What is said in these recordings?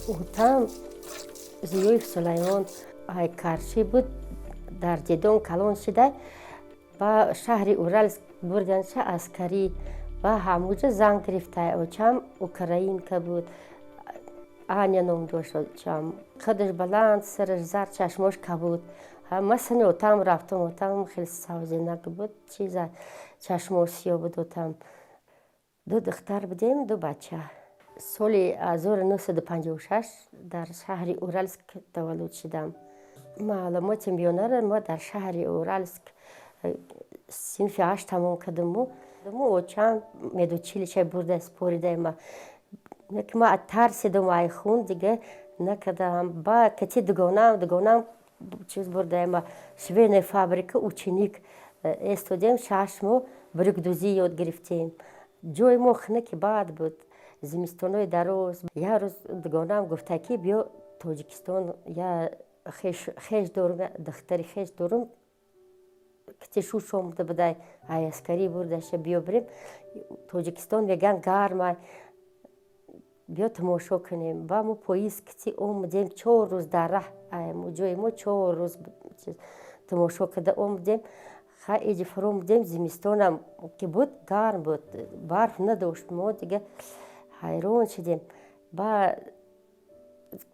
Отам Зиёев Сулаймон ай Каршӣ буд, дар Дедон калон шуда, ба шаҳри Уральск бурданша аскарӣ ва ҳамуҷа зан гирифта. Очам украинка буд, Аня ном дошт очам. Қадаш баланд, сараш зард, чашмош кабуд. Ма сани отам рафтам, отам хеле савзинак буд, чиза чашмош сиёҳ буд отам. Ду духтар будем, ду бача. Соли 1956 дар шаҳри Уральск таваллуд шудам. Маълумоти миёнаро мо дар шаҳри Уральск синфи ҳашт тамом кардаму очам медучилище бурда спорида ма. Ма тарсидум, ай хун дига накардам. Ба кати дугонаам чиз бурда ма швейная фабрика, ученик эстодем, 6 моҳ брюкдӯзӣ ёд гирифтем. Ҷои мо хинаки бад буд, зимистонои дароз. Як рӯз дугонаам гуфта, ки биё Тоҷикистон, я хеш дорум, духтари хеш дорум, кити шуш омада будай, ай аскарӣ бурдаша, биё бирем Тоҷикистон, меган гармай, биё тамошо кунем. Ба мо поезд кити омадем, 4 рӯз дар раҳ, ҷои мо 4 рӯз тамошо карда омадем. Хай, иҷи фуромадем, зимистонам ки буд, гарм буд, барф надошт. Мо дига ҳайрон шудем. Ба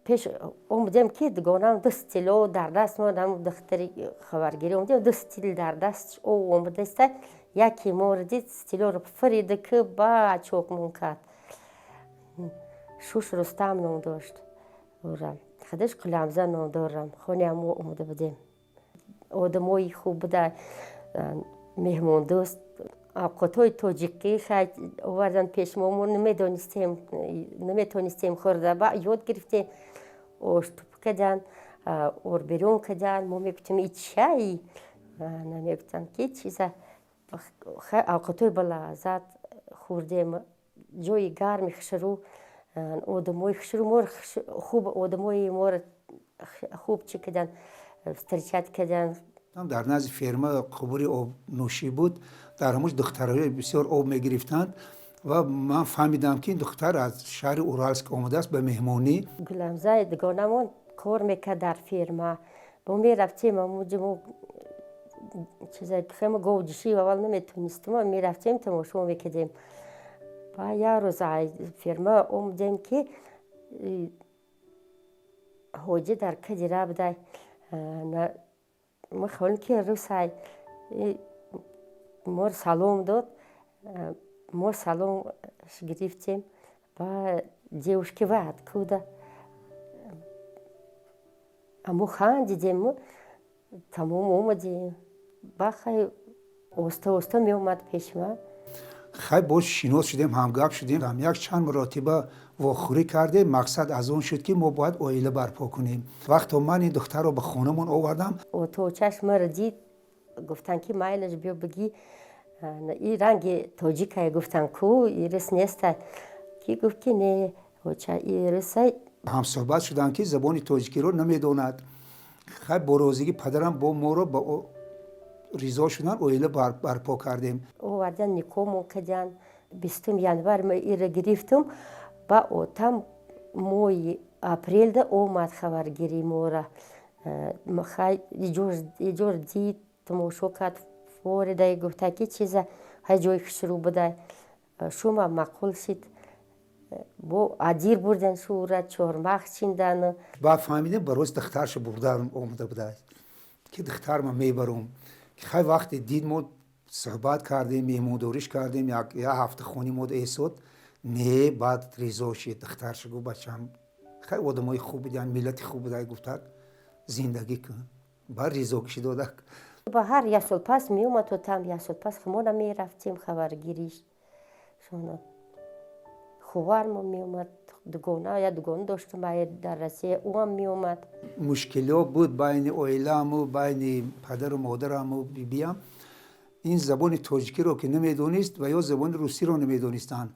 пеш омадем, ки дугонаам ду стило дар даст, мо духтари хабаргирӣ омадем, ду стил дар даст о омадаста. Яке моро дид, стилоро фирида, ки ба чокмон кард. Шуш Рустам ном дошт ура, худаш Қулямза ном дорам. Хони ҳамо омада будем. Одамои хуб буда, меҳмондӯст, авқотҳои тоҷикӣ хай овардан пеш мо, мо намедонистем, наметонистем хӯрда, ба ёд гирифтем. Оштуп кадан, орберён кадан, мо мегуфтем, и чай, намегуфтанд, ки чиза. Авқотҳои балаззат хӯрдем. Ҷои гарми хушрӯ, одамои хушрӯ, моро хуб, одамои моро хуб чӣ кадан, встречать кадан. Дар назди ферма қубури обнӯшӣ буд, дар ҳамуш духтарҳои бисёр об мегирифтанд ва ман фаҳмидам, ки ин духтар аз шаҳри Уральск омадааст ба меҳмонӣ. Гуламзаи дугонамон кор мекард дар ферма. Мо мерафтем амуҷа, мо чиза хема говҷишӣ аввал наметонистем, мерафтем, тамошо мекардем. Ба як рӯз ферма омадем, ки ҳоҷӣ дар кадира будай. Мо хаёлем, ки русай. Моро салом дод, мо салом гирифтем. Ба девушки, вы откуда? А мо хандидем, тамом омадем. Ба хай, оста оста меомад пеши ман. Хай, боз шинос шудем, ҳамгап шудем, як чанд маротиба вохӯрӣ кардем. Мақсад аз он шуд, ки мо бояд оила барпо кунем. Вақто ман ин духтарро ба хонамон овардам. Оточаш маро дид, гуфтанд, ки майлаш, биё бигӣ, и ранги тоҷикае, гуфтанд, ку ирис неста. Ки гуфт, ки не, оча, ирисай. Ҳамсӯҳбат шуданд, ки забони тоҷикиро намедонад. Хай, бо розигӣ падарам бо моро ба ризо шуданд, оила барпо кардем. Овардан, никоҳмон карданд. 20 январ ма ира гирифтум, ба отам моҳи апрелда омад хабаргирии мора. Хай, иҷор дид, тамошо кард, форида гуфта, ки чиза ҳай, ҷои хушрӯ буда, шума маъқул шид. Бо адир бурдан шура, чормағз чиндан. Баъд фаҳмидем, ба рост духтарша бурда омада будааст, ки духтарма мебарум. Хай, вақте дид, мо суҳбат кардем, меҳмондориш кардем, як ҳафта хони мо эсод не, баъд ризо шид. Духтарша гуфт, бачам хай, одамои хуб будиян, миллати хуб буда, гуфтак, зиндагӣ кун. Баъд ризо киши додак. Ба ҳар як сол пас меомад то там, як сол пас хумона мерафтем хабаргириш шуно. Хувармо меомад, дугона, як дугона доштум дар Россия, ӯам меомад. Мушкилиҳо буд байни оилааму, байни падару модараму бибиям. Ин забони тоҷикиро ки намедонист ва ё забони русиро намедонистанд.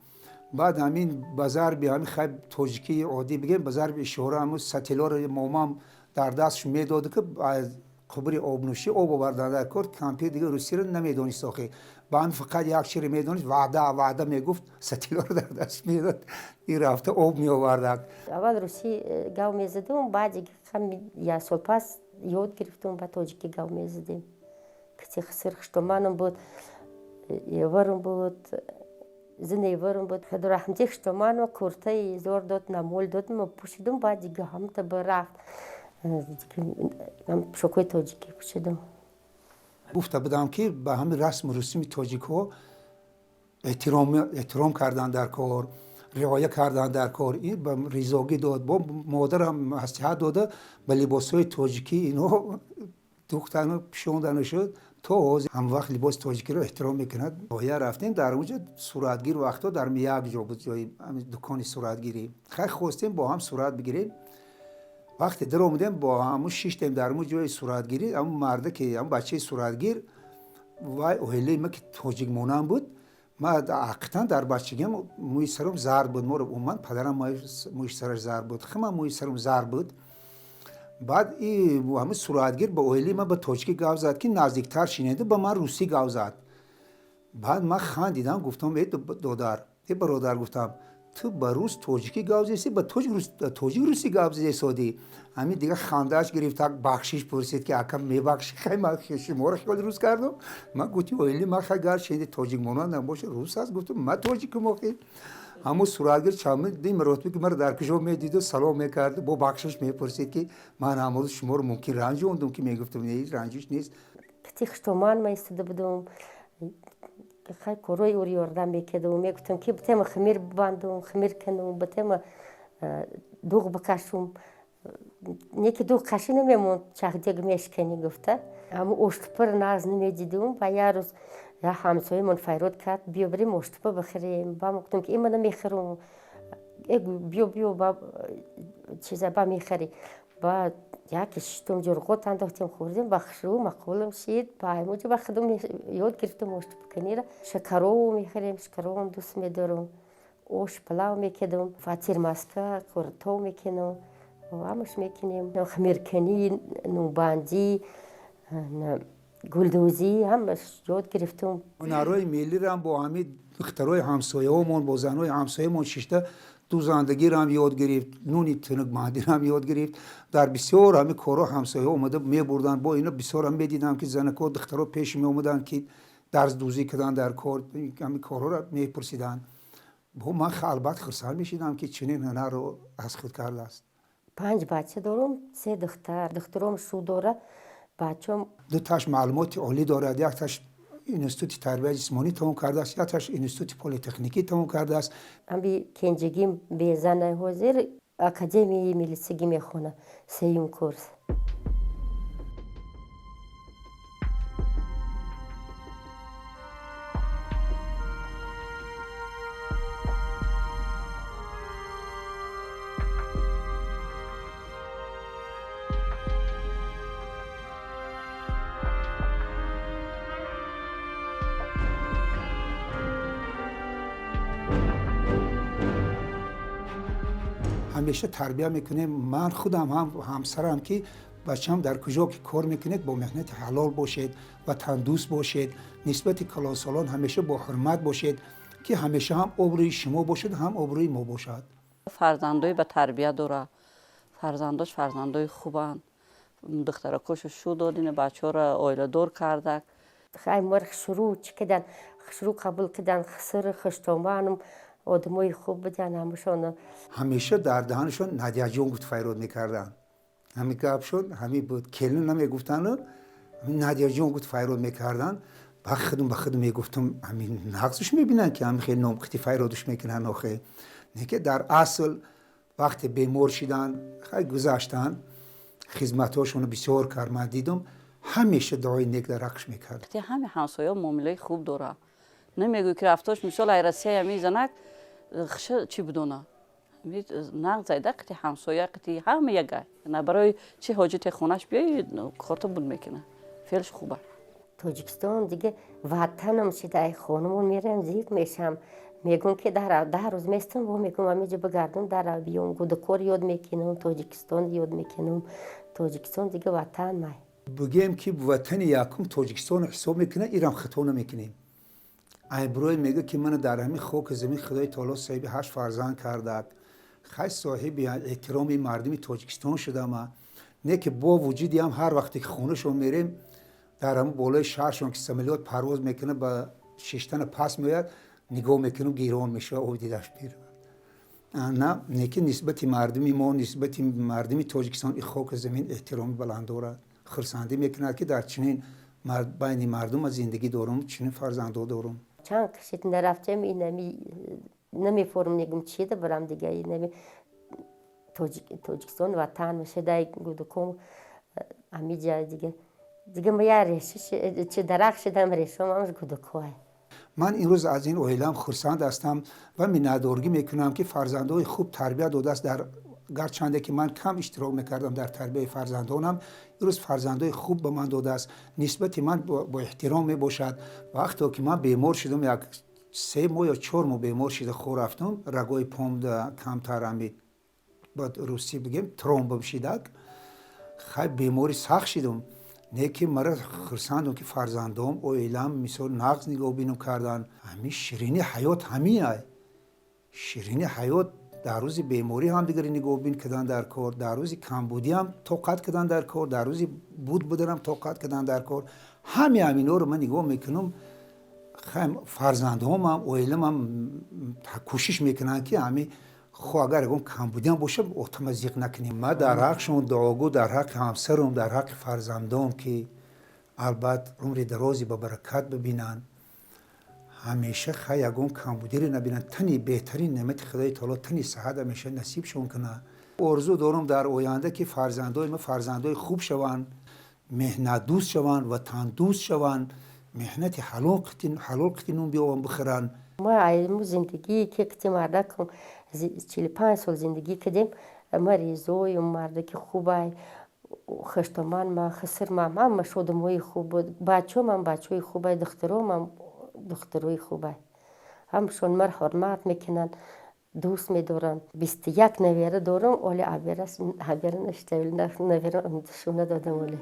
Баъд ҳамин ба зарби ҳамин хай тоҷикии оддӣ бигем, ба зарби ишора ҳамун сатилоро момам дар дастш медоду, ки аз қубури обнӯшӣ об овардан дар кор. Кампир дига русиро намедонист охи, ба ҳамин фақат як чиро медонист, ваъда ваъда мегуфт, сатилоро дар даст медод, ин рафта об меовардак. Аввал русӣ гав мезадум, баъд як сол пас ёд гирифтум, ба тоҷикӣ гав мезадем. Кати хисир хуштоманам буд, еварам буд, зиневарам буд. Худорахмати хуштоманам куртаи зор дод, намол дод, ма пӯшидум, баъд дига ҳамта ба рафт. Пӯшокҳои тоҷикӣ пӯшидум. Гуфта будам, ки ба ҳамин расму русуми тоҷикҳо эҳтиром кардан дар кор, риоя кардан дар кор. Ин ба ризогӣ дод, бо модарам маслиҳат дода, ба либосҳои тоҷикӣ ино духтану пӯшондану шуд. То ҳозир ҳамвақт либоси тоҷикиро эҳтиром мекунад. Ноҳия рафтем, дар онҷо суратгир вақтҳо дар як ҷо буд, ҷои дукони суратгирӣ. Хай хостем бо ҳам сурат бигирем. Вақте даромадем, бо ҳамун шиштем дар ҳамун ҷои суратгирӣ, ҳамун марда ки ҳамун бачаи суратгир вай оилаи ма ки тоҷикмонанд буд. Ма ҳақиқатан дар бачагиам мӯи сарам зард буд, моро умуман падарам мӯи сараш зард буд, хама мӯи сарам зард буд. Баъд ҳамун суратгир ба оилаи ман ба тоҷикӣ гап зад, ки наздиктар шинеду ба ман русӣ гап зад. Баъд ман хандидам, гуфтам: э додар, э бародар, гуфтам, ту ба рус тоҷикӣ гап зеси, ба тоҷик русӣ гап зесодӣ. Ҳамин дига хандааш гирифта, бахшиш пурсид, ки ака, мебахши, хай ман шуморо хеле рус кардам. Ман гуфти оили ман хай гарчи тоҷикмонанд набоша, рус аст. Гуфтам, ман тоҷикум охи. Ҳамун суратгир чандин маротиба ки маро дар куҷо медиду салом мекард, бо бахшиш мепурсид, ки ман ҳамрӯз шуморо мумкин ранҷондум, ки мегуфтам не, ранҷиш нест. Кати хуштоман ма истода будум, хай корҳои ӯро ёрдам мекардум. Мегуфтам, ки битема химир бибандум, химир кунум, битема дуғ бикашум. Неки дуғ кашӣ намемонд, чахдег мешканӣ гуфта. Ҳамун оштупаро нағз намедидум. Ба як рӯз як ҳамсоямон файрод кард: биё бирем оштупа бихӯрем. Ба гуфтам, ки има намехӯрум. Э биё, биё, ба чиза ба мехӯрӣ. Ба яке шиштум, ҷурғот андохтем, хӯрдем, ба хушрӯ мақулам шид. Ба ҳамонҷо ба худам ёд гирифтам оштупаканиро. Шакарову мехӯрем, шакаровам дӯст медорам. Ош палав мекардам, фатир маска, қуртов мекунам, ҳамаш мекунем. Химирканӣ, нӯбандӣ, гулдӯзӣ ҳамаш ёд гирифтум. Ҳунарҳои миллиро бо ҳамин духтарои ҳамсояҳомон, бо занҳои ҳамсоямон шишта дӯзандагиро ёд гирифт, нуни тунукмаҳдиро ёд гирифт. Дар бисёр ҳамин корҳо ҳамсояҳо омада мебурданд. Бо ино бисёрам медидам, ки занакҳо, духтаро пеш меомаданд, ки дарздӯзӣ карданд дар кор, ҳамин корҳоро мепурсиданд. Бо ман албатта хурсанд мешидам, ки чунин ҳунарро аз худ кардааст. Панҷ бача дорум, се духтар. Духтаром шу дора, бачам. Дуташ маълумоти олӣ дорад, якташ институти тарбияи ҷисмонӣ тамом кардааст, якташ институти политехникӣ тамом кардааст. Ҳами кенҷагим безана, ҳозир академияи милисагӣ мехонад, сеюм курс. Ҳамеша тарбия мекунем, ман худам ҳам ҳамсарам, ки бачаам, дар куҷо ки кор мекунед, бо меҳнати ҳалол бошед, ватандӯст бошед, нисбати калонсолон ҳамеша бо ҳурмат бошед, ки ҳамеша ҳам обрӯи шумо бошад, ҳам обрӯи мо бошад. Фарзандои ба тарбия дора, фарзандош фарзандои хубанд. Духтаракошу шу додина, бачаҳоро оиладор кардак. Хай мор хушрӯ чӣ кидан, хушрӯ қабул кидан, хисир хуштоманам одамои хуб буданд ҳамашон. Ҳамеша дар даҳанашон Надияҷон гуфт файрод мекарданд. Ҳамин гапшон ҳамин буд, келин намегуфтанду, Надияҷон гуфт файрод мекарданд. Ба худум ба худум мегуфтам, ҳамин нағзш мебинанд, ки ҳамин хеле номқити файродуш мекунанд охе. Неки дар асл вақте бемор шиданд, хай гузаштанд, хизматҳошонро бисёр кард, ман дидам, ҳамеша дуои нек дар ҳаққш мекард. Ҳами ҳамсояҳо муомилаи хуб дорад. Намегӯй, ки рафтош, мисол, ай Россия мезанад, хиша чӣ бидона. Нағз зайда қити ҳамсоя, қити ҳама ягай. На барои чӣ ҳоҷате хонаш биёи, корто буд мекунад. Феълш хуба. Тоҷикистон дига ватанам шида, ай хонамон мерам, зиқ мешам. Мегӯм, ки 10 рӯз местам, во мегӯм, ҳамиҷа бигардам, дара биём, Гудакор ёд мекунам, Тоҷикистон ёд мекунам. Тоҷикистон дига ватан май. Бигӯем, ки ватани якум Тоҷикистонро ҳисоб мекунад, ирам хато намекунем. Айброй мегӯ, ки мана дар ҳамин хоки замин Худои таоло соҳиби ҳашт фарзанд кардак, хай, соҳиби эҳтироми мардуми Тоҷикистон шудама. Не ки бо вуҷуди ҳам ҳар вақте ки хонашон мерем, дар ҳамн болои шаҳршон ки самолёт парвоз мекунад, ба шиштана пас меояд, нигоҳ мекунам, гирон мешава, об дидаш меравад. На не ки нисбати мардуми мо, нисбати мардуми Тоҷикистон, и хоки замин эҳтироми баланд дорад. Хурсандӣ мекунад, ки дар чунин байни мардум зиндагӣ дорум, чунин фарзандо дорум. Чанд кишит нарафтем, инами намеформ, мегум, чида барам дига, инами Тоҷикистон ватан мешадай, Гудуком амиҷа дига ма я реши чи дарахт шидам, решом ҳамаш Гудукой. Ман имрӯз аз ин оилаам хурсанд ҳастам ва миннатдоргӣ мекунам, ки фарзандҳои хуб тарбия додааст. Дар гарчанде ки ман кам иштирок мекардам дар тарбияи фарзандонам, имрӯз фарзандҳои хуб ба ман додааст, нисбати ман бо эҳтиром мебошад. Вақте ки ман бемор шудам, як 3 моҳ ё 4 моҳ бемор шида хор рафтам, рагои помда камтар ами, ба русӣ бигем, тромб шидак, хай, бемори сахт шидам. Не ки мара хурсандам, ки фарзандом, оилам мисол нағз нигоҳбинам кардан. Ҳамин ширини ҳаёт ҳамин ай. Ширини ҳаёт дар рӯзи беморӣ ҳамдигари нигоҳбин кардан дар кор, дар рӯзи камбудиам тоқат кардан дар кор, дар рӯзи буд буданам тоқат кардан дар кор. Ҳами ҳаминҳоро ман нигоҳ мекунам, фарзандҳомам, оиламам кӯшиш мекунанд, ки ҳами хо агар ягон камбудиам боша, отама зиқ накунем. Ман дар ҳақшон дуогӯ, дар ҳаққи ҳамсарам, дар ҳаққи фарзандом, ки албат умри дарозе ба баракат бибинанд, ҳамеша хай ягон камбудире набинанд, тани беҳтарин неъмати Худои таоло, тани саҳат ҳамеша насибшон кунад. Орзу дорам дар оянда, ки фарзандои ма фарзандои хуб шаванд, меҳнатдӯст шаванд, ватандӯст шаванд, меҳнати ҳалол қити нун биёванд, бихӯранд. Ма айму зиндагие ки қити мардакам 45 сол зиндагӣ кардем, ма резоюм, мардаки хубай, хаштоман ма, хисирмам, ҳама шодамои хуб буд. Бачаомам бачаҳои хубай, духтаромам духтарои хубай, ҳамашон мар ҳурмат мекунанд, дӯст медоранд. 21 навера дорам, оли абера нашта, навера шуна додам оле.